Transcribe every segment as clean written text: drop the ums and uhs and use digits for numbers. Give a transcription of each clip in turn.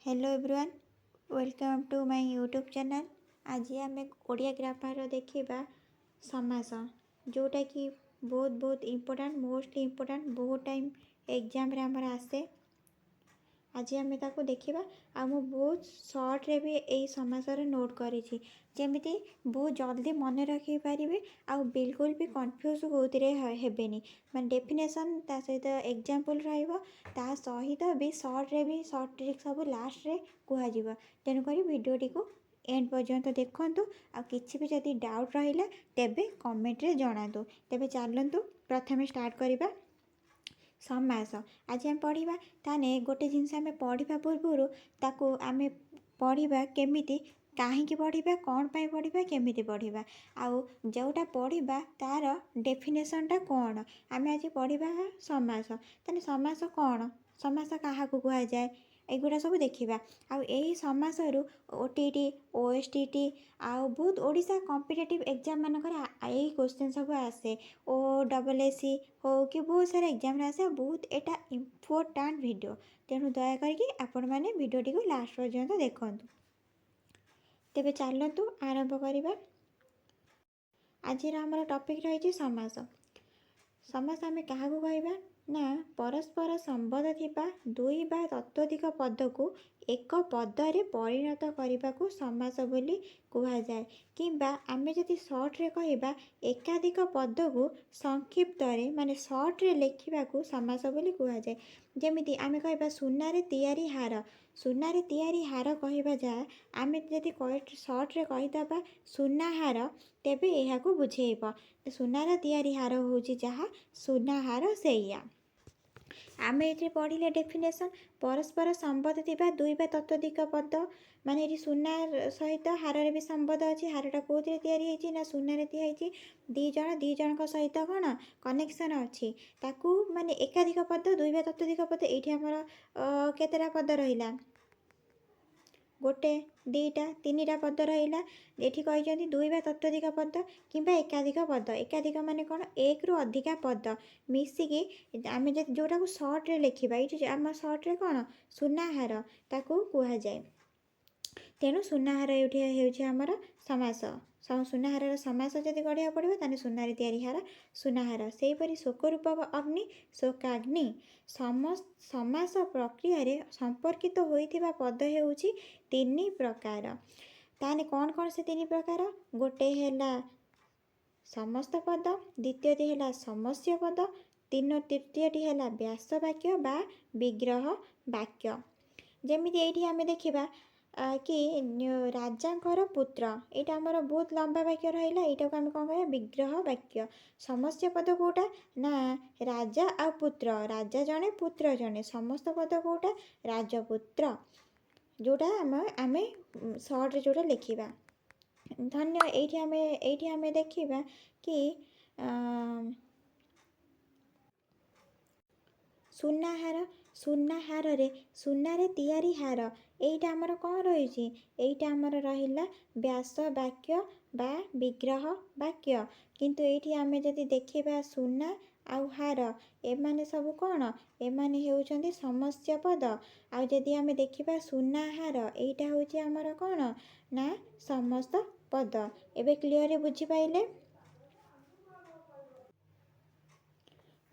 Hello everyone, welcome to my YouTube channel. ଆଜି ଆମେ Odia grammar ଦେଖିବା ସମାସ, ଯେଉଁଟାକି ବହୁତ ବହୁତ ଇମ୍ପୋର୍ଟାଣ୍ଟ, ମୋଷ୍ଟଲି ଇମ୍ପୋର୍ଟାଣ୍ଟ, ବହୁତ ଟାଇମ୍ ଏକ୍ଜାମ୍ରେ ଆମର ଆସେ। ଆଜି ଆମେ ତାକୁ ଦେଖିବା। ଆଉ ମୁଁ ବହୁତ ସର୍ଟରେ ବି ଏଇ ସମାସର ନୋଟ୍ କରିଛି, ଯେମିତି ବହୁତ ଜଲ୍ଦି ମନେ ରଖିପାରିବେ ଆଉ ବିଲକୁଲ ବି କନଫ୍ୟୁଜ୍ କେଉଁଥିରେ ହେବେନି। ମାନେ ଡେଫିନେସନ୍, ତା ସହିତ ଏକ୍ଜାମ୍ପଲ୍ ରହିବ, ତା ସହିତ ବି ସର୍ଟରେ ବି ସର୍ଟ ଟ୍ରିକ୍ ସବୁ ଲାଷ୍ଟରେ କୁହାଯିବ। ତେଣୁକରି ଭିଡ଼ିଓଟିକୁ ଏଣ୍ଡ ପର୍ଯ୍ୟନ୍ତ ଦେଖନ୍ତୁ ଆଉ କିଛି ବି ଯଦି ଡାଉଟ୍ ରହିଲା, ତେବେ କମେଣ୍ଟରେ ଜଣାନ୍ତୁ। ତେବେ ଚାଲନ୍ତୁ, ପ୍ରଥମେ ଷ୍ଟାର୍ଟ କରିବା। ସମାସ ଆଜି ଆମେ ପଢ଼ିବା। ତାହେଲେ ଗୋଟେ ଜିନିଷ ଆମେ ପଢ଼ିବା ପୂର୍ବରୁ ତାକୁ ଆମେ ପଢ଼ିବା କେମିତି, କାହିଁକି ପଢ଼ିବା, କ'ଣ ପାଇଁ ପଢ଼ିବା, କେମିତି ପଢ଼ିବା ଆଉ ଯେଉଁଟା ପଢ଼ିବା ତା'ର ଡେଫିନେସନ୍ଟା କ'ଣ। ଆମେ ଆଜି ପଢ଼ିବା ସମାସ। ତାହେଲେ ସମାସ କ'ଣ, ସମାସ କାହାକୁ କୁହାଯାଏ, ଏଗୁଡ଼ା ସବୁ ଦେଖିବା। ଆଉ ଏହି ସମାସରୁ OTT, OSTT ଆଉ ବହୁତ ଓଡ଼ିଶା କମ୍ପିଟେଟିଭ୍ ଏକ୍ଜାମ୍ ମାନଙ୍କରେ ଏଇ କୋଶ୍ଚିନ୍ ସବୁ ଆସେ। OSSC ହଉ କି ବହୁତ ସାରା ଏକ୍ଜାମ୍ରେ ଆସେ। ଆଉ ବହୁତ ଏଇଟା ଇମ୍ପୋର୍ଟାଣ୍ଟ ଭିଡ଼ିଓ, ତେଣୁ ଦୟା କରିକି ଆପଣମାନେ ଭିଡ଼ିଓଟିକୁ ଲାଷ୍ଟ ପର୍ଯ୍ୟନ୍ତ ଦେଖନ୍ତୁ। ତେବେ ଚାଲନ୍ତୁ ଆରମ୍ଭ କରିବା। ଆଜିର ଆମର ଟପିକ୍ ରହିଛି ସମାସ। ସମାସ ଆମେ କାହାକୁ କହିବା ନା, ପରସ୍ପର ସମ୍ବନ୍ଧ ଥିବା ଦୁଇ ବା ତତୋଧିକ ପଦକୁ ଏକ ପଦରେ ପରିଣତ କରିବାକୁ ସମାସ ବୋଲି କୁହାଯାଏ। କିମ୍ବା ଆମେ ଯଦି ସର୍ଟରେ କହିବା, ଏକାଧିକ ପଦକୁ ସଂକ୍ଷିପ୍ତରେ, ମାନେ ସର୍ଟରେ ଲେଖିବାକୁ ସମାସ ବୋଲି କୁହାଯାଏ। ଯେମିତି ଆମେ କହିବା ସୁନାରେ ତିଆରି ହାର। ସୁନାରେ ତିଆରି ହାର କହିବା ଯାହା, ଆମେ ଯଦି ସର୍ଟରେ କହିଦେବା ସୁନାହାର, ତେବେ ଏହାକୁ ବୁଝେଇବ। ସୁନାର ତିଆରି ହାର ହେଉଛି ଯାହା, ସୁନାହାର ସେଇଆ। ଆମେ ଏଠି ପଢ଼ିଲେ ଡେଫିନେସନ୍, ପରସ୍ପର ସମ୍ବନ୍ଧ ଥିବା ଦୁଇ ବା ତତୋଧିକ ପଦ। ମାନେ ଏଠି ସୁନା ସହିତ ହାରରେ ବି ସମ୍ବନ୍ଧ ଅଛି। ହାରଟା କେଉଁଥିରେ ତିଆରି ହେଇଛି ନା ସୁନାରେ ତିଆରି ହେଇଛି। ଦୁଇ ଜଣ ଦୁଇ ଜଣଙ୍କ ସହିତ କ'ଣ କନେକ୍ସନ୍ ଅଛି। ତାକୁ ମାନେ ଏକାଧିକ ପଦ, ଦୁଇ ବା ତତୋଧିକ ପଦ। ଏଇଠି ଆମର କେତେଟା ପଦ ରହିଲା? ଗୋଟେ, ଦୁଇଟା, ତିନିଟା ପଦ ରହିଲା। ଏଠି କହିଛନ୍ତି ଦୁଇ ବା ତତୋଧିକ ପଦ କିମ୍ବା ଏକାଧିକ ପଦ। ଏକାଧିକ ମାନେ କ'ଣ? ଏକରୁ ଅଧିକା ପଦ ମିଶିକି ଆମେ ଯଦି ଯେଉଁଟାକୁ ସର୍ଟରେ ଲେଖିବା, ଏଇଠି ଆମ ସର୍ଟରେ କ'ଣ ସୁନାହାର ତାକୁ କୁହାଯାଏ। ତେଣୁ ସୁନାହାର ଏଇଠି ହେଉଛି ଆମର ସମାସ। ସୁନାହାରର ସମାସ ଯଦି ଗଢ଼ିବାକୁ ପଡ଼ିବ, ତାହେଲେ ସୁନାରେ ତିଆରି ହାର, ସୁନାହାର। ସେହିପରି ଶୋକ ରୂପକ ଅଗ୍ନି, ଶୋକାଗ୍ନି। ସମାସ ପ୍ରକ୍ରିୟାରେ ସମ୍ପର୍କିତ ହୋଇଥିବା ପଦ ହେଉଛି ତିନି ପ୍ରକାର। ତାହେଲେ କ'ଣ କ'ଣ ସେ ତିନି ପ୍ରକାର? ଗୋଟେ ହେଲା ସମସ୍ତ ପଦ, ଦ୍ୱିତୀୟଟି ହେଲା ସମସ୍ୟ ପଦ, ତୃତୀୟଟି ହେଲା ବ୍ୟାସ ବାକ୍ୟ ବା ବିଗ୍ରହ ବାକ୍ୟ। ଯେମିତି ଏଇଠି ଆମେ ଦେଖିବା କି ରାଜାଙ୍କର ପୁତ୍ର, ଏଇଟା ଆମର ବହୁତ ଲମ୍ବା ବାକ୍ୟ ରହିଲା। ଏଇଟାକୁ ଆମେ କ'ଣ କହିବା? ବିଗ୍ରହ ବାକ୍ୟ। ସମସ୍ୟ ପଦ କେଉଁଟା ନା ରାଜା ଆଉ ପୁତ୍ର, ରାଜା ଜଣେ, ପୁତ୍ର ଜଣେ। ସମସ୍ତ ପଦ କେଉଁଟା? ରାଜପୁତ୍ର, ଯେଉଁଟା ଆମେ ସର୍ଟରେ ଯେଉଁଟା ଲେଖିବା। ଧନ୍ୟ ଏଇଠି ଆମେ ଦେଖିବା କି ସୁନାହାର, ସୁନାହାରରେ, ସୁନାରେ ତିଆରି ହାର, ଏଇଟା ଆମର କ'ଣ ରହିଛି? ଏଇଟା ଆମର ରହିଲା ବ୍ୟାସ ବାକ୍ୟ ବା ବିଗ୍ରହ ବାକ୍ୟ। କିନ୍ତୁ ଏଇଠି ଆମେ ଯଦି ଦେଖିବା, ସୁନା ଆଉ ହାର, ଏମାନେ ସବୁ କ'ଣ? ଏମାନେ ହେଉଛନ୍ତି ସମସ୍ୟ ପଦ। ଆଉ ଯଦି ଆମେ ଦେଖିବା ସୁନାହାର, ଏଇଟା ହେଉଛି ଆମର କ'ଣ ନା ସମସ୍ତ ପଦ। ଏବେ କ୍ଲିଅରରେ ବୁଝିପାଇଲେ?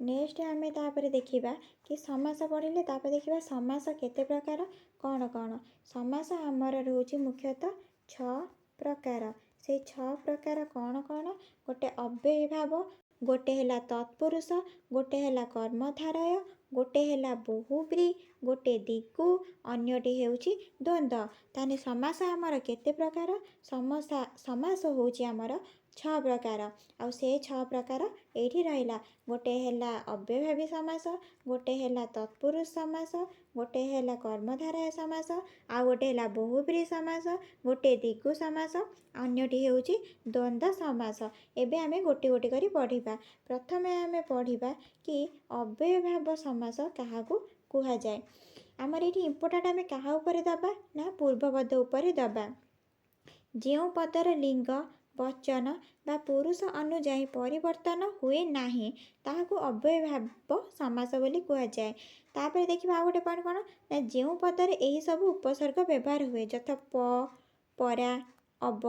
ନେକ୍ସଟ ଆମେ ତାପରେ ଦେଖିବା କି ସମାସ ପଢ଼ିଲେ, ତାପରେ ଦେଖିବା ସମାସ କେତେ ପ୍ରକାର, କ'ଣ କ'ଣ। ସମାସ ଆମର ରହୁଛି ମୁଖ୍ୟତଃ ଛଅ ପ୍ରକାର। ସେଇ ଛଅ ପ୍ରକାର କ'ଣ କ'ଣ? ଗୋଟେ ଅବ୍ୟୟୀଭାବ, ଗୋଟେ ହେଲା ତତ୍ପୁରୁଷ, ଗୋଟେ ହେଲା କର୍ମଧାରୟ, ଗୋଟେ ହେଲା ବହୁବ୍ରୀହି, ଗୋଟେ ଦ୍ୱିଗୁ, ଅନ୍ୟଟି ହେଉଛି ଦ୍ୱନ୍ଦ୍ୱ। ତାହେଲେ ସମାସ ଆମର କେତେ ପ୍ରକାର? ସମାସ ହେଉଛି ଆମର ଛଅ ପ୍ରକାର। ଆଉ ସେ ଛଅ ପ୍ରକାର ଏଇଠି ରହିଲା। ଗୋଟେ ହେଲା ଅବ୍ୟୟୀଭାବୀ ସମାସ, ଗୋଟେ ହେଲା ତତ୍ପୁରୁଷ ସମାସ, ଗୋଟେ ହେଲା କର୍ମଧାରୟ ସମାସ, ଆଉ ଗୋଟେ ହେଲା ବହୁବ୍ରୀହି ସମାସ, ଗୋଟେ ଦ୍ୱିଗୁ ସମାସ, ଅନ୍ୟଟି ହେଉଛି ଦ୍ୱନ୍ଦ୍ୱ ସମାସ। ଏବେ ଆମେ ଗୋଟି ଗୋଟି କରି ପଢ଼ିବା। ପ୍ରଥମେ ଆମେ ପଢ଼ିବା କି ଅବ୍ୟୟୀଭାବ ସମାସ କାହାକୁ କୁହାଯାଏ। ଆମର ଏଇଠି ଇମ୍ପୋର୍ଟାଣ୍ଟ ଆମେ କାହା ଉପରେ ଦେବା ନା ପୂର୍ବପଦ ଉପରେ ଦେବା। ଯେଉଁ ପଦର ଲିଙ୍ଗ, ବଚନ ବା ପୁରୁଷ ଅନୁଯାୟୀ ପରିବର୍ତ୍ତନ ହୁଏ ନାହିଁ, ତାହାକୁ ଅବ୍ୟୟଭାବ ସମାସ ବୋଲି କୁହାଯାଏ। ତାପରେ ଦେଖିବା ଆଉ ଗୋଟେ ପଏଣ୍ଟ କ'ଣ ନା, ଯେଉଁ ପଦରେ ଏହିସବୁ ଉପସର୍ଗ ବ୍ୟବହାର ହୁଏ, ଯଥା ପ, ପରା, ଅବ,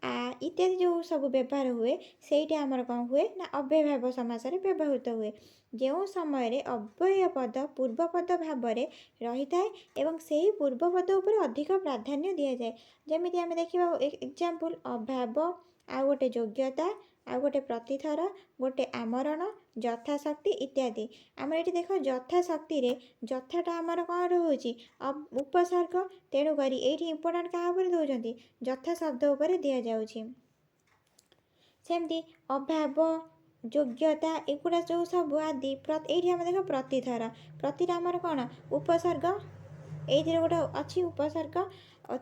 ଆ ଇତ୍ୟାଦି ଯେଉଁ ସବୁ ବ୍ୟବହାର ହୁଏ, ସେଇଠି ଆମର କ'ଣ ହୁଏ ନା ଅବ୍ୟୟଭାବ ସମାସରେ ବ୍ୟବହୃତ ହୁଏ। ଯେଉଁ ସମୟରେ ଅବ୍ୟୟ ପଦ ପୂର୍ବପଦ ଭାବରେ ରହିଥାଏ ଏବଂ ସେହି ପୂର୍ବପଦ ଉପରେ ଅଧିକ ପ୍ରାଧାନ୍ୟ ଦିଆଯାଏ। ଯେମିତି ଆମେ ଦେଖିବା ଏକ୍ଜାମ୍ପଲ୍ ଅଭାବ, ଆଉ ଗୋଟେ ଯୋଗ୍ୟତା, ଆଉ ଗୋଟେ ପ୍ରତିଥର, ଗୋଟେ ଆମରଣ, ଯଥାଶକ୍ତି ଇତ୍ୟାଦି। ଆମର ଏଠି ଦେଖ ଯଥାଶକ୍ତିରେ ଯଥାଟା ଆମର କ'ଣ ରହୁଛି? ଉପସର୍ଗ। ତେଣୁକରି ଏଇଠି ଇମ୍ପୋର୍ଟାଣ୍ଟ କାହା ଉପରେ ଦେଉଛନ୍ତି? ଯଥା ଶବ୍ଦ ଉପରେ ଦିଆଯାଉଛି। ସେମିତି ଅଭାବ, ଯୋଗ୍ୟତା ଏଗୁଡ଼ା ଯେଉଁ ସବୁ ଆଦି। ଏଇଠି ଆମେ ଦେଖ ପ୍ରତିଥର, ପ୍ରତିଟା ଆମର କ'ଣ ଉପସର୍ଗ, ଏଇଥିରେ ଗୋଟେ ଅଛି ଉପସର୍ଗ।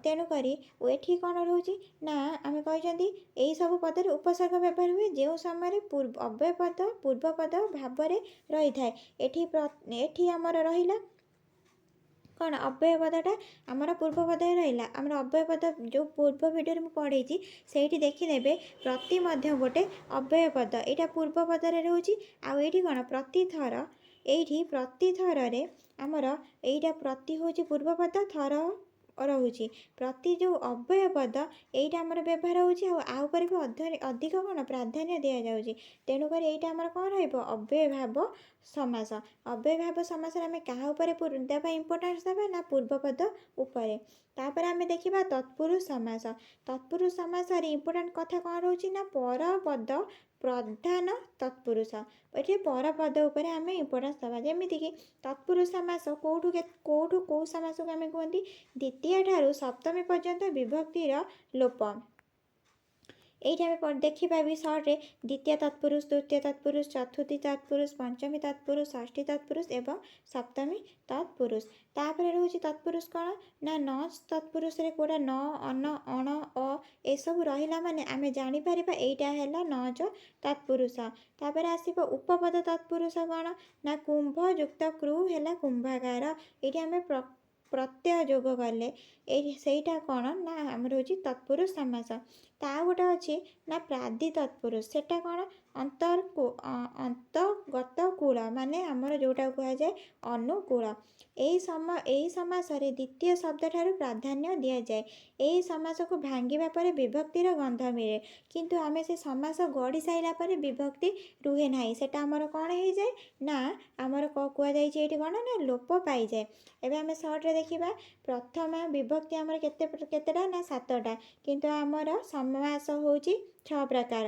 ତେଣୁକରି ଏଠି କ'ଣ ରହୁଛି ନା ଆମେ କହିଛନ୍ତି ଏହିସବୁ ପଦରେ ଉପସର୍ଗ ବ୍ୟବହାର ହୁଏ ଯେଉଁ ସମୟରେ ଅବ୍ୟୟ ପଦ ପୂର୍ବପଦ ଭାବରେ ରହିଥାଏ। ଏଠି ଆମର ରହିଲା କ'ଣ? ଅବ୍ୟୟ ପଦଟା ଆମର ପୂର୍ବ ପଦରେ ରହିଲା। ଆମର ଅବ୍ୟୟ ପଦ ଯେଉଁ ପୂର୍ବ ଭିଡ଼ିଓରେ ମୁଁ ପଢ଼େଇଛି, ସେଇଠି ଦେଖିନେବେ। ପ୍ରତି ମଧ୍ୟ ଗୋଟେ ଅବ୍ୟୟ ପଦ, ଏଇଟା ପୂର୍ବ ପଦରେ ରହୁଛି। ଆଉ ଏଇଠି କ'ଣ ପ୍ରତିଥର, ଏଇଠି ପ୍ରତିଥରରେ ଆମର ଏଇଟା ପ୍ରତି ହେଉଛି ପୂର୍ବପଦ, ଥର ରହୁଛି। ପ୍ରତି ଯେଉଁ ଅବ୍ୟୟ ପଦ ଏଇଟା ଆମର ବ୍ୟବହାର ହେଉଛି, ଆଉ ଆ ଉପରେ ବି ଅଧିକ କ'ଣ ପ୍ରାଧାନ୍ୟ ଦିଆଯାଉଛି। ତେଣୁକରି ଏଇଟା ଆମର କ'ଣ ରହିବ? ଅବ୍ୟୟଭାବ ସମାସ। ଅବ୍ୟୟଭାବ ସମାସରେ ଆମେ କାହା ଉପରେ ଦେବା ଇମ୍ପୋର୍ଟାନ୍ସ ଦେବା ନା ପୂର୍ବପଦ ଉପରେ। ତାପରେ ଆମେ ଦେଖିବା ତତ୍ପୁରୁଷ ସମାସ। ତତ୍ପୁରୁଷ ସମାସରେ ଇମ୍ପୋର୍ଟାଣ୍ଟ କଥା କ'ଣ ରହୁଛି ନା ପରପଦ ପ୍ରଧାନ ତତ୍ପୁରୁଷ। ଏଠି ପରପଦ ଉପରେ ଆମେ ଇମ୍ପୋର୍ଟାନ୍ସ ଦେବା। ଯେମିତିକି ତତ୍ପୁରୁଷ ସମାସ କେଉଁଠୁ କେଉଁ ସମାସକୁ ଆମେ କୁହନ୍ତି? ଦ୍ୱିତୀୟ ଠାରୁ ସପ୍ତମୀ ପର୍ଯ୍ୟନ୍ତ ବିଭକ୍ତିର ଲୋପ। ଏଇଠି ଆମେ ଦେଖିବା ବି ସର୍ଟରେ ଦ୍ୱିତୀୟ ତତ୍ପୁରୁଷ, ତୃତୀୟ ତତ୍ପୁରୁଷ, ଚତୁର୍ଥୀ ତତ୍ପୁରୁଷ, ପଞ୍ଚମୀ ତତ୍ପୁରୁଷ, ଷଷ୍ଠୀ ତତ୍ପୁରୁଷ ଏବଂ ସପ୍ତମୀ ତତ୍ପୁରୁଷ। ତାପରେ ରହୁଛି ତତ୍ପୁରୁଷ କ'ଣ ନା ନ ତତ୍ପୁରୁଷରେ କେଉଁଟା? ନ, ଅନ, ଅଣ, ଅ ଏସବୁ ରହିଲା ମାନେ ଆମେ ଜାଣିପାରିବା ଏଇଟା ହେଲା ନଚ ତତ୍ପୁରୁଷ। ତାପରେ ଆସିବ ଉପପଦ ତତ୍ପୁରୁଷ କ'ଣ ନା କୁମ୍ଭ ଯୁକ୍ତ କୃ ହେଲା କୁମ୍ଭାକାର। ଏଇଠି ଆମେ ପ୍ରତ୍ୟୟ ଯୋଗ କଲେ ଏଇ ସେଇଟା କ'ଣ ନା ଆମର ହେଉଛି ତତ୍ପୁରୁଷ ସମାସ। ତା ଗୋଟେ ଅଛି ନା ପ୍ରାଦି ତତ୍ପୁରୁଷ। ସେଟା କ'ଣ? ଅନ୍ତର୍ଗତ କୂଳ, ମାନେ ଆମର ଯେଉଁଟା କୁହାଯାଏ ଅନୁକୂଳ। ଏହି ସମାସରେ ଦ୍ୱିତୀୟ ଶବ୍ଦଠାରୁ ପ୍ରାଧାନ୍ୟ ଦିଆଯାଏ। ଏହି ସମାସକୁ ଭାଙ୍ଗିବା ପରେ ବିଭକ୍ତିର ଗନ୍ଧ ମିଳେ, କିନ୍ତୁ ଆମେ ସେ ସମାସ ଗଢ଼ି ସାରିଲା ପରେ ବିଭକ୍ତି ରୁହେ ନାହିଁ। ସେଟା ଆମର କ'ଣ ହେଇଯାଏ ନା ଆମର କୁହାଯାଇଛି ଏଇଠି କ'ଣ ନା ଲୋପ ପାଇଯାଏ। ଏବେ ଆମେ ସର୍ଟରେ ଦେଖିବା ପ୍ରଥମା ବିଭକ୍ତି ଆମର କେତେଟା ନା 7ଟା, କିନ୍ତୁ ଆମର ସମାସ ହେଉଛି 6 ପ୍ରକାର।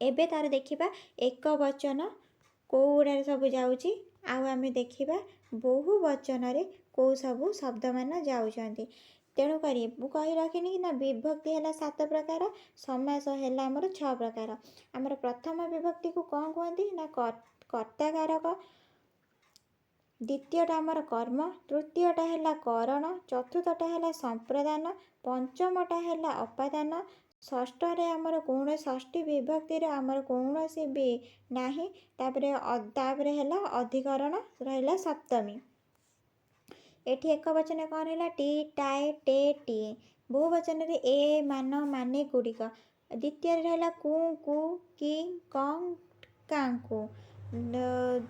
ଏବେ ତାର ଦେଖିବା ଏକ ବଚନ କେଉଁ ଗୁଡ଼ାରେ ସବୁ ଯାଉଛି, ଆଉ ଆମେ ଦେଖିବା ବହୁ ବଚନରେ କେଉଁ ସବୁ ଶବ୍ଦମାନ ଯାଉଛନ୍ତି। ତେଣୁକରି ମୁଁ କହି ରଖିନି କି ନା ବିଭକ୍ତି ହେଲା 7 ପ୍ରକାର, ସମାସ ହେଲା ଆମର 6 ପ୍ରକାର। ଆମର ପ୍ରଥମ ବିଭକ୍ତିକୁ କ'ଣ କୁହନ୍ତି ନା କର୍ତ୍ତାକାରକ, ଦ୍ୱିତୀୟଟା ଆମର କର୍ମ, ତୃତୀୟଟା ହେଲା କରଣ, ଚତୁର୍ଥଟା ହେଲା ସମ୍ପ୍ରଦାନ, ପଞ୍ଚମଟା ହେଲା ଅପାଦାନ, ଷଷ୍ଠରେ ଆମର କୌଣସି ଷଷ୍ଠୀ ବିଭକ୍ତିରେ ଆମର କୌଣସି ବି ନାହିଁ। ତାପରେ ହେଲା ଅଧିକରଣ ରହିଲା ସପ୍ତମୀ। ଏଠି ଏକ ବଚନ କ'ଣ ରହିଲା? ଟି, ଟାଏ, ଟେ, ଟିଏ। ବହୁ ବଚନରେ ଏ, ମାନ, ମାନେ ଗୁଡ଼ିକ। ଦ୍ୱିତୀୟରେ ରହିଲା କୁ, କୁ, କି, କଂ, କାଙ୍କୁ।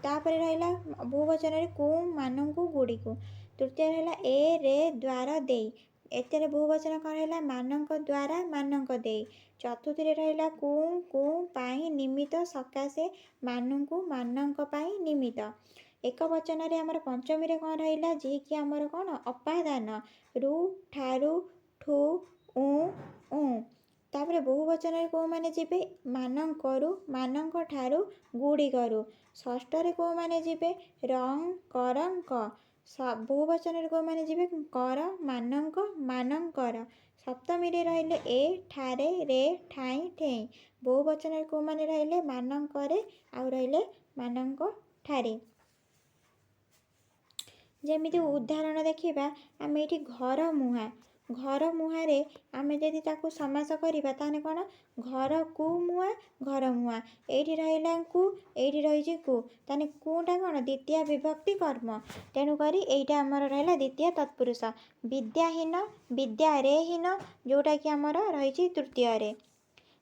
ତାପରେ ରହିଲା ବହୁ ବଚନରେ କୁ, ମାନଙ୍କୁ, ଗୁଡ଼ିକୁ। ତୃତୀୟରେ ହେଲା ଏ, ରେ, ଦ୍ୱାର, ଦେଇ। ଏଥିରେ ବହୁ ବଚନ କ'ଣ ରହିଲା? ମାନଙ୍କ ଦ୍ୱାରା, ମାନଙ୍କ ଦେଇ। ଚତୁର୍ଥୀରେ ରହିଲା କୁ, କୁ ପାଇଁ, ନିମିତ୍ତ, ସକାଶେ, ମାନଙ୍କୁ, ମାନଙ୍କ ପାଇଁ, ନିମିତ୍ତ। ଏକ ବଚନରେ ଆମର ପଞ୍ଚମୀରେ କ'ଣ ରହିଲା? ଯିଏକି ଆମର କ'ଣ ଅପାଦାନ, ରୁ, ଠାରୁ, ଠୁ, ଉଁ, ଉଁ। ତାପରେ ବହୁ ବଚନରେ କେଉଁମାନେ ଯିବେ? ମାନଙ୍କରୁ, ମାନଙ୍କ ଠାରୁ, ଗୁଡ଼ିକରୁ। ଷଷ୍ଠରେ କେଉଁମାନେ ଯିବେ? ରଂ, କରଙ୍କ। ବହୁ ବଚନରେ କେଉଁମାନେ ଯିବେ? କର, ମାନଙ୍କ, ମାନଙ୍କର। ସପ୍ତମୀରେ ରହିଲେ ଏ, ଠାରେ, ରେ, ଠାଇଁ, ଠେଇଁ। ବହୁ ବଚନରେ କେଉଁମାନେ ରହିଲେ? ମାନଙ୍କରେ, ଆଉ ରହିଲେ ମାନଙ୍କ ଠାରେ। ଯେମିତି ଉଦାହରଣ ଦେଖିବା ଆମେ ଏଇଠି ଘର ମୁହାଁ। ଘର ମୁହାଁରେ ଆମେ ଯଦି ତାକୁ ସମାସ କରିବା ତାହେଲେ କ'ଣ? ଘରକୁ ମୁହାଁ, ଘର ମୁହାଁ। ଏଇଠି ରହିଲା କୁ, ଏଇଠି ରହିଛି କୁ, ତାହେଲେ କୁଟା କ'ଣ? ଦ୍ୱିତୀୟ ବିଭକ୍ତି କର୍ମ। ତେଣୁକରି ଏଇଟା ଆମର ରହିଲା ଦ୍ୱିତୀୟ ତତ୍ପୁରୁଷ। ବିଦ୍ୟାହୀନ, ବିଦ୍ୟାରେ ହୀନ, ଯେଉଁଟାକି ଆମର ରହିଛି ତୃତୀୟରେ।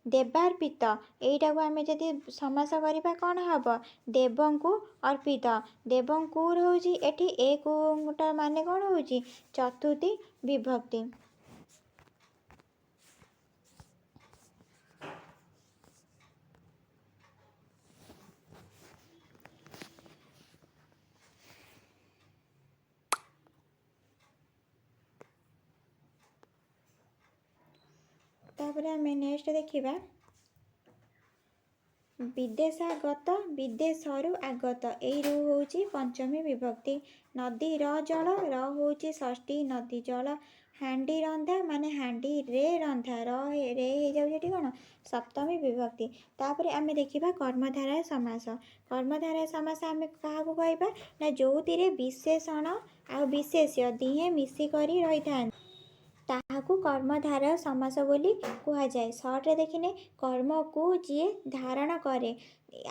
ଦେବାର୍ପିତ, ଏଇଟାକୁ ଆମେ ଯଦି ସମାସ କରିବା କ'ଣ ହେବ? ଦେବଙ୍କୁ ଅର୍ପିତ। ଦେବଙ୍କୁ ରହୁଛି ଏଠି, ଏ କୁଟା ମାନେ କ'ଣ ହେଉଛି? ଚତୁର୍ଥୀ ବିଭକ୍ତି। ତାପରେ ଆମେ ନେକ୍ସଟ ଦେଖିବା ବିଦେଶାଗତ, ବିଦେଶରୁ ଆଗତ, ଏଇ ରୁ ହେଉଛି ପଞ୍ଚମୀ ବିଭକ୍ତି। ନଦୀର ଜଳ, ର ହେଉଛି ଷଷ୍ଠୀ, ନଦୀ ଜଳ। ହାଣ୍ଡି ରନ୍ଧା ମାନେ ହାଣ୍ଡିରେ ରନ୍ଧା, ର ରେ ହେଇଯାଉଛି ଏଠି କ'ଣ? ସପ୍ତମୀ ବିଭକ୍ତି। ତାପରେ ଆମେ ଦେଖିବା କର୍ମଧାରୟ ସମାସ। କର୍ମଧାରୟ ସମାସ ଆମେ କାହାକୁ କହିବା ନା ଯେଉଁଥିରେ ବିଶେଷଣ ଆଉ ବିଶେଷ୍ୟ ଦିହେଁ ମିଶିକରି ରହିଥାନ୍ତି, ତାହାକୁ କର୍ମଧାରୟ ସମାସ ବୋଲି କୁହାଯାଏ। ସର୍ଟରେ ଦେଖିନେ, କର୍ମକୁ ଯିଏ ଧାରଣ କରେ।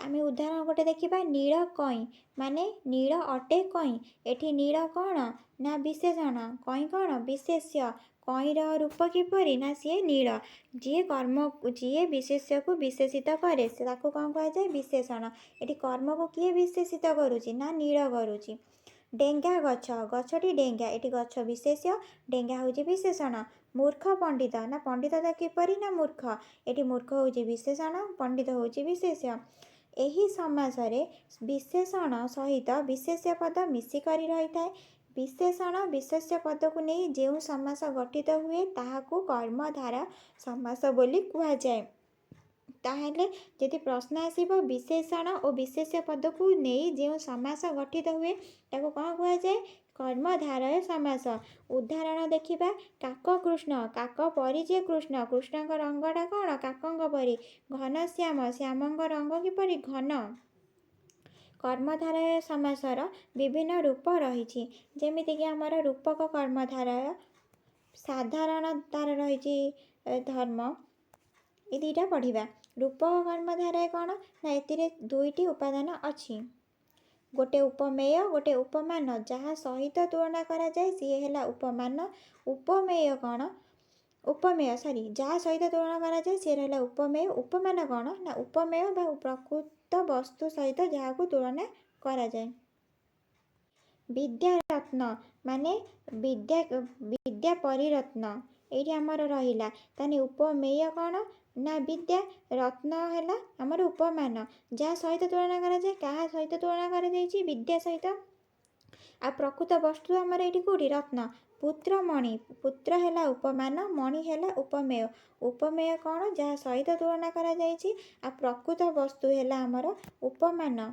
ଆମେ ଉଦାହରଣ ଗୋଟେ ଦେଖିବା, ନୀଳ କଇଁ ମାନେ ନୀଳ ଅଟେ କଇଁ। ଏଠି ନୀଳ କ'ଣ ନା ବିଶେଷଣ, କଇଁ କ'ଣ? ବିଶେଷ୍ୟ। କଇଁର ରୂପ କିପରି ନା ସିଏ ନୀଳ। ଯିଏ କର୍ମ, ଯିଏ ବିଶେଷ୍ୟକୁ ବିଶେଷିତ କରେ ତାକୁ କ'ଣ କୁହାଯାଏ? ବିଶେଷଣ। ଏଠି କର୍ମକୁ କିଏ ବିଶେଷିତ କରୁଛି ନା ନୀଳ କରୁଛି। ଡେଙ୍ଗା ଗଛ, ଗଛଟି ଡେଙ୍ଗା, ଏଠି ଗଛ ବିଶେଷ୍ୟ, ଡେଙ୍ଗା ହେଉଛି ବିଶେଷଣ। ମୂର୍ଖ ପଣ୍ଡିତ ନା ପଣ୍ଡିତ ତ କିପରି ନା ମୂର୍ଖ, ଏଠି ମୂର୍ଖ ହେଉଛି ବିଶେଷଣ, ପଣ୍ଡିତ ହେଉଛି ବିଶେଷ୍ୟ। ଏହି ସମାସରେ ବିଶେଷଣ ସହିତ ବିଶେଷ୍ୟ ପଦ ମିଶିକରି ରହିଥାଏ। ବିଶେଷଣ ବିଶେଷ୍ୟ ପଦକୁ ନେଇ ଯେଉଁ ସମାସ ଗଠିତ ହୁଏ ତାହାକୁ କର୍ମଧାରୟ ସମାସ ବୋଲି କୁହାଯାଏ। ତାହେଲେ ଯଦି ପ୍ରଶ୍ନ ଆସିବ, ବିଶେଷଣ ଓ ବିଶେଷ୍ୟ ପଦକୁ ନେଇ ଯେଉଁ ସମାସ ଗଠିତ ହୁଏ ତାକୁ କ'ଣ କୁହାଯାଏ? କର୍ମଧାରୟ ସମାସ। ଉଦାହରଣ ଦେଖିବା, କାକ କୃଷ୍ଣ, କାକ ପରି ଯେ କୃଷ୍ଣ, କୃଷ୍ଣଙ୍କ ରଙ୍ଗଟା କ'ଣ? କାକଙ୍କ ପରି। ଘନଶ୍ୟାମ, ଶ୍ୟାମଙ୍କ ରଙ୍ଗ କିପରି? ଘନ। କର୍ମଧାରୟ ସମାସର ବିଭିନ୍ନ ରୂପ ରହିଛି, ଯେମିତିକି ଆମର ରୂପକ କର୍ମଧାରୟ, ସାଧାରଣ ତାର ରହିଛି ଧର୍ମ, ଏ ଦୁଇଟା ପଢ଼ିବା। ରୂପକ କର୍ମଧାରୟ କ'ଣ ନା ଏଥିରେ ଦୁଇଟି ଉପାଦାନ ଅଛି, ଗୋଟେ ଉପମେୟ, ଗୋଟେ ଉପମାନ। ଯାହା ସହିତ ତୁଳନା କରାଯାଏ ସିଏ ହେଲା ଉପମାନ। ଉପମେୟ କ'ଣ? ଉପମେୟ ସରି, ଯାହା ସହିତ ତୁଳନା କରାଯାଏ ସିଏ ରହିଲା ଉପମେୟ। ଉପମାନ କ'ଣ ନା ଉପମେୟ ବା ପ୍ରକୃତ ବସ୍ତୁ ସହିତ ଯାହାକୁ ତୁଳନା କରାଯାଏ। ବିଦ୍ୟାରତ୍ନ ମାନେ ବିଦ୍ୟା, ବିଦ୍ୟା ପରିରତ୍ନ ଏଇଠି ଆମର ରହିଲା। ତାହେଲେ ଉପମେୟ କ'ଣ ନା ବିଦ୍ୟା, ରତ୍ନ ହେଲା ଆମର ଉପମାନ। ଯାହା ସହିତ ତୁଳନା କରାଯାଏ, କାହା ସହିତ ତୁଳନା କରାଯାଇଛି? ବିଦ୍ୟା ସହିତ। ଆଉ ପ୍ରକୃତ ବସ୍ତୁ ଆମର ଏଇଠି କେଉଁଠି? ରତ୍ନ। ପୁତ୍ରମଣି, ପୁତ୍ର ହେଲା ଉପମାନ, ମଣି ହେଲା ଉପମେୟ। ଉପମେୟ କ'ଣ? ଯାହା ସହିତ ତୁଳନା କରାଯାଇଛି, ଆଉ ପ୍ରକୃତ ବସ୍ତୁ ହେଲା ଆମର ଉପମାନ।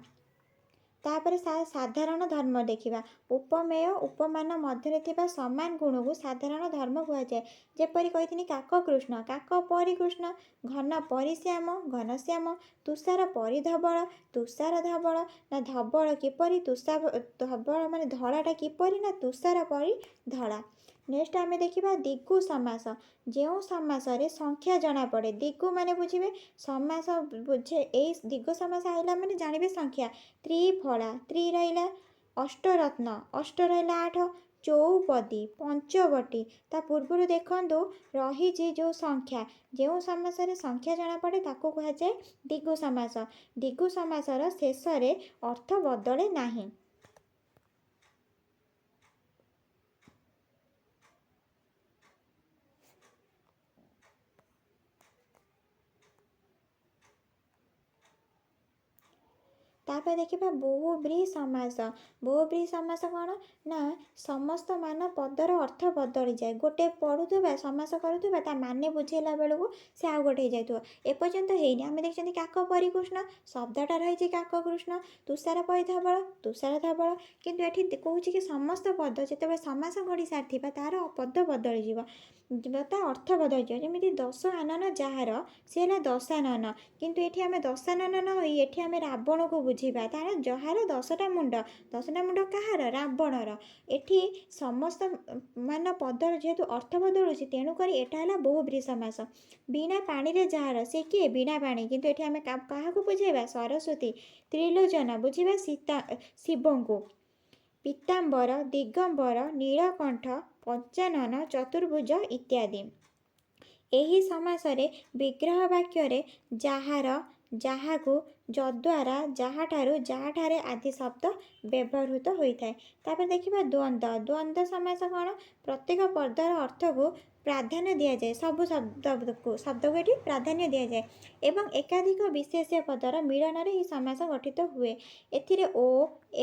ତାପରେ ସାଧାରଣ ଧର୍ମ ଦେଖିବା। ଉପମେୟ ଉପମାନ ମଧ୍ୟରେ ଥିବା ସମାନ ଗୁଣକୁ ସାଧାରଣ ଧର୍ମ କୁହାଯାଏ। ଯେପରି କହିଥିଲି, କାକ କୃଷ୍ଣ, କାକ ପରି କୃଷ୍ଣ, ଘନ ପରି ଶ୍ୟାମ, ଘନଶ୍ୟାମ, ତୁଷାର ପରି ଧବଳ, ତୁଷାର ଧବଳ ନା ଧବଳ କିପରି ତୁଷାର ଧବଳ ମାନେ ଧଳାଟା କିପରି ନା ତୁଷାର ପରି ଧଳା। ନେକ୍ସଟ ଆମେ ଦେଖିବା ଦ୍ୱିଗୁ ସମାସ, ଯେଉଁ ସମାସରେ ସଂଖ୍ୟା ଜଣାପଡ଼େ। ଦ୍ୱିଗୁ ମାନେ ବୁଝିବେ ସମାସ ବୁଝେ, ଏଇ ଦ୍ୱିଗୁ ସମାସ ଆଇଲା ମାନେ ଜାଣିବେ ସଂଖ୍ୟା। ତ୍ରିଫଳା, ତ୍ରି ରହିଲା, ଅଷ୍ଟରତ୍ନ, ଅଷ୍ଟ ରହିଲା 8, ଚଉପଦୀ, ପଞ୍ଚବଟୀ, ତା ପୂର୍ବରୁ ଦେଖନ୍ତୁ ରହିଛି ଯେଉଁ ସଂଖ୍ୟା। ଯେଉଁ ସମାସରେ ସଂଖ୍ୟା ଜଣାପଡ଼େ ତାକୁ କୁହାଯାଏ ଦ୍ୱିଗୁ ସମାସ। ଦ୍ୱିଗୁ ସମାସର ଶେଷରେ ଅର୍ଥ ବଦଳେ ନାହିଁ। ତାପରେ ଦେଖିବା ବହୁବ୍ରୀହି ସମାସ। ବହୁବ୍ରୀହି ସମାସ କ'ଣ ନା ସମସ୍ତ ମାନ ପଦର ଅର୍ଥ ବଦଳିଯାଏ। ଗୋଟେ ପଢ଼ୁଥିବା, ସମାସ କରୁଥିବା, ତା ମାନେ ବୁଝେଇଲା ବେଳକୁ ସେ ଆଉ ଗୋଟେ ହେଇଯାଉଥିବ। ଏପର୍ଯ୍ୟନ୍ତ ହେଇନି। ଆମେ ଦେଖିଛନ୍ତି କାକ ପରି କୃଷ୍ଣ, ଶବ୍ଦଟା ରହିଛି କାକ କୃଷ୍ଣ, ତୁଷାର ପରି ଧବଳ, ତୁଷାର ଧବଳ, କିନ୍ତୁ ଏଠି କହୁଛି କି ସମସ୍ତ ପଦ ଯେତେବେଳେ ସମାସ ଗଢ଼ି ସାରିଥିବା ତାର ପଦ ବଦଳିଯିବ, ତା ଅର୍ଥ ବଦଳିଯିବ। ଯେମିତି ଦଶ ଆନନ ଯାହାର ସେ ହେଲା ଦଶାନନ, କିନ୍ତୁ ଏଠି ଆମେ ଦଶାନନ ନ ହୋଇ ଏଠି ଆମେ ରାବଣକୁ ବୁଝିବା, ତାର ଯାହାର 10ଟା ମୁଣ୍ଡ। 10ଟା ମୁଣ୍ଡ କାହାର? ରାବଣର। ଏଠି ସମସ୍ତ ମାନ ପଦର ଯେହେତୁ ଅର୍ଥ ବଦଳୁଛି, ତେଣୁକରି ଏଟା ହେଲା ବହୁବ୍ରୀହି ସମାସ। ବୀଣା ପାଣିରେ ଯାହାର ସେ କିଏ? ବୀଣା ପାଣି, କିନ୍ତୁ ଏଠି ଆମେ କାହାକୁ ବୁଝେଇବା? ସରସ୍ୱତୀ। ତ୍ରିଲୋଚନ ବୁଝିବା ସୀତା ଶିବଙ୍କୁ। ପୀତାମ୍ବର, ଦିଗମ୍ବର, ନୀଳକଣ୍ଠ, ପଞ୍ଚାନନ, ଚତୁର୍ଭୁଜ ଇତ୍ୟାଦି। ଏହି ସମାସରେ ବିଗ୍ରହ ବାକ୍ୟରେ ଯାହାର, ଯାହାକୁ, ଯଦ୍ୱାରା, ଯାହାଠାରୁ, ଯାହାଠାରେ ଆଦି ଶବ୍ଦ ବ୍ୟବହୃତ ହୋଇଥାଏ। ତାପରେ ଦେଖିବା ଦ୍ୱନ୍ଦ୍ୱ। ଦ୍ୱନ୍ଦ୍ୱ ସମାସ କ'ଣ? ପ୍ରତ୍ୟେକ ପଦର ଅର୍ଥକୁ ପ୍ରାଧାନ୍ୟ ଦିଆଯାଏ। ସବୁ ଶବ୍ଦକୁ ଏଠି ପ୍ରାଧାନ୍ୟ ଦିଆଯାଏ ଏବଂ ଏକାଧିକ ବିଶେଷ୍ୟ ପଦର ମିଳନରେ ଏହି ସମାସ ଗଠିତ ହୁଏ। ଏଥିରେ ଓ,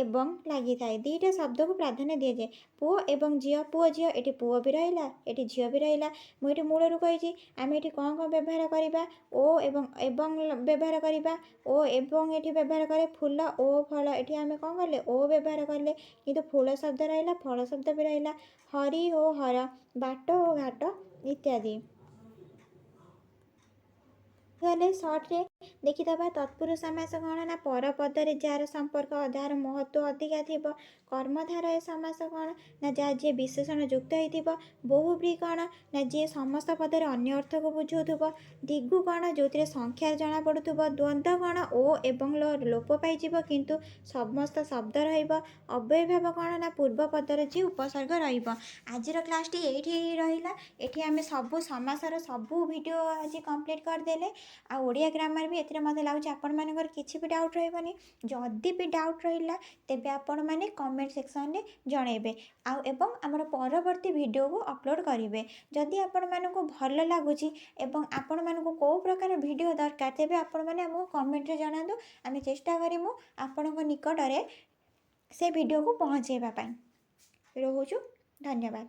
ଏବଂ ଲାଗିଥାଏ। ଦୁଇଟା ଶବ୍ଦକୁ ପ୍ରାଧାନ୍ୟ ଦିଆଯାଏ। ପୁଅ ଏବଂ ଝିଅ, ପୁଅ ଝିଅ, ଏଠି ପୁଅ ବି ରହିଲା, ଏଠି ଝିଅ ବି ରହିଲା। ମୁଁ ଏଠି ମୂଳରୁ କହିଛି, ଆମେ ଏଠି କ'ଣ କ'ଣ ବ୍ୟବହାର କରିବା? ଓ ଏବଂ ଏବଂ ବ୍ୟବହାର କରିବା। ଓ ଏବଂ ଏଠି ବ୍ୟବହାର କରେ। ଫୁଲ ଓ ଫଳ, ଏଠି ଆମେ କ'ଣ କଲେ? ଓ ବ୍ୟବହାର କଲେ, କିନ୍ତୁ ଫୁଲ ଶବ୍ଦ ରହିଲା, ଫଳ ଶବ୍ଦ ବି ରହିଲା। ହରି ଓ ହର, ବାଟ ଓ ଘାଟ ଇତ୍ୟାଦି। ଗଲେ ସର୍ଟରେ ଦେଖିଦେବା ତତ୍ପୁରୁଷ ସମାସ କ'ଣ ନା ପରପଦରେ ଯାହାର ସମ୍ପର୍କ, ଯାହାର ମହତ୍ତ୍ୱ ଅଧିକା ଥିବ। କର୍ମଧାରୟ ସମାସ କ'ଣ ନା ଯାହା ଯିଏ ବିଶେଷଣ ଯୁକ୍ତ ହେଇଥିବ। ବହୁବ୍ରୀହି କ'ଣ ନା ଯିଏ ସମସ୍ତ ପଦରେ ଅନ୍ୟ ଅର୍ଥକୁ ବୁଝାଉଥିବ। ଦ୍ୱିଗୁ କ'ଣ? ଯେଉଁଥିରେ ସଂଖ୍ୟା ଜଣାପଡ଼ୁଥିବ। ଦ୍ୱନ୍ଦ୍ୱ କ'ଣ? ଓ ଏବଂ ଲୋପ ପାଇଯିବ, କିନ୍ତୁ ସମସ୍ତ ଶବ୍ଦ ରହିବ। ଅବ୍ୟୟୀଭାବ କ'ଣ ନା ପୂର୍ବ ପଦର ଯିଏ ଉପସର୍ଗ ରହିବ। ଆଜିର କ୍ଲାସ୍ଟି ଏଇଠି ରହିଲା। ଏଠି ଆମେ ସବୁ ସମାସର ସବୁ ଭିଡ଼ିଓ ଆଜି କମ୍ପ୍ଲିଟ୍ କରିଦେଲେ ଆଉ ଓଡ଼ିଆ ଗ୍ରାମାର ବି। ଏଥିରେ ମୋତେ ଲାଗୁଛି ଆପଣମାନଙ୍କର କିଛି ବି ଡାଉଟ୍ ରହିବନି। ଯଦି ବି ଡାଉଟ୍ ରହିଲା, ତେବେ ଆପଣମାନେ କମେଣ୍ଟ ସେକ୍ସନରେ ଜଣାଇବେ ଆଉ ଏବଂ ଆମର ପରବର୍ତ୍ତୀ ଭିଡ଼ିଓକୁ ଅପଲୋଡ଼ କରିବେ। ଯଦି ଆପଣମାନଙ୍କୁ ଭଲ ଲାଗୁଛି ଏବଂ ଆପଣମାନଙ୍କୁ କେଉଁ ପ୍ରକାର ଭିଡ଼ିଓ ଦରକାର, ତେବେ ଆପଣମାନେ ଆମକୁ କମେଣ୍ଟରେ ଜଣାନ୍ତୁ। ଆମେ ଚେଷ୍ଟା କରିବୁ ଆପଣଙ୍କ ନିକଟରେ ସେ ଭିଡ଼ିଓକୁ ପହଞ୍ଚାଇବା ପାଇଁ। ରହୁଛୁ, ଧନ୍ୟବାଦ।